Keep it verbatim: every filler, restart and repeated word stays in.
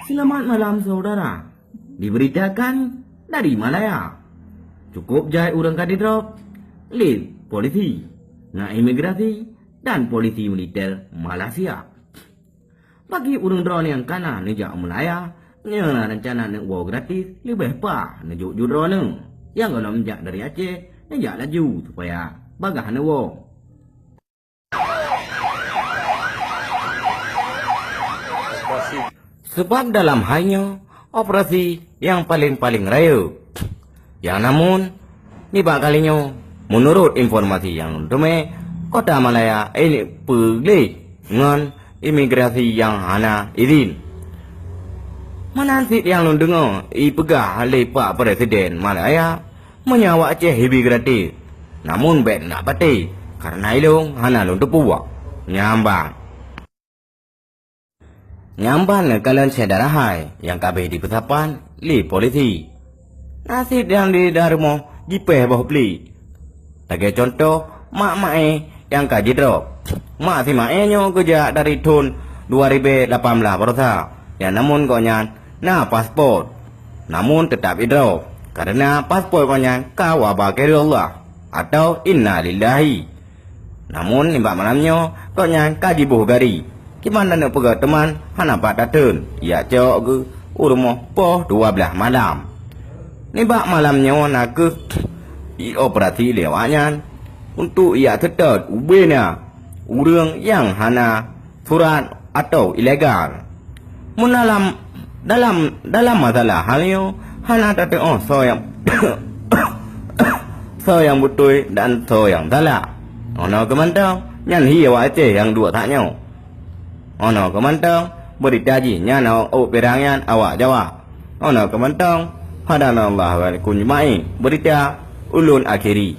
Selamat malam saudara. Diberitakan dari Malaya. Cukup jai ureuëng ka didrop lé polisi, na imigrasi dan polisi militer Malaysia. Bagi ureuëng droeneuh nyang kana neujak u Malaya, nyoe na reuncana neuwoe gratis leubeh paih neujok ju droeneuh. Nyang gohlom jak dari Aceh, neujak laju supaya bagah neuwoe. Sebab dalam hai nyoe operasi nyang paleng-paleng rayeuk. Nyang namun, nibak kali nyoe, meunurot informasi nyang lôn teumé, Kota Malaya ini peugleh ngon imigrasi nyang hana idin. Meunan cit nyang lôn deungoe ipeugah lé Pak Presiden Malaya, meunyoe awak Aceh hibi gratis, namun bék neunak patéh, kareuna ilong hana lôn teupeue. Nyang ban. Nyang ban neukalon syedara hai nyang ka abéh jipeusapat lé polisi. Na cit nyang di dalam rumoh jipéh boh bli. Lagée cuntoh, mak maé nyang ka jidrop. Mak si maé nyoe geujak dari thon dua ribée lapan blaih baroesa, nyang namun gobnyan na paspot, namun teutab idrop, kareuna paspot gobnyan ka waba keu Allah, atawa inna lillahi. Namun nibak malam nyoe, gobnyan ka jiboh gari. Kiban taneuk peugah teuma hana pat tateun, jak cok geuh u rumoh poh dua blaih malam. Nibak malam nyoe na kheueh ioperasi lé awaknyan untuk jak seutôt ubena ureuëng nyang hana surat atawa ilegal. Meunyoe dalam, dalam, dalam masalah hal nyoe hana tateuoh soe nyang, soe nyang beutôi dan soe nyang salah. Ono keumantong, nyan hi awak Aceh nyang duek that nyoe. Ono keumantong, beurita jih nyan awak ôk pirang nyan awak Jawa. Ono keumantong, hadanallahu wa iyyakum ajmain, beurita ulôn akhiri.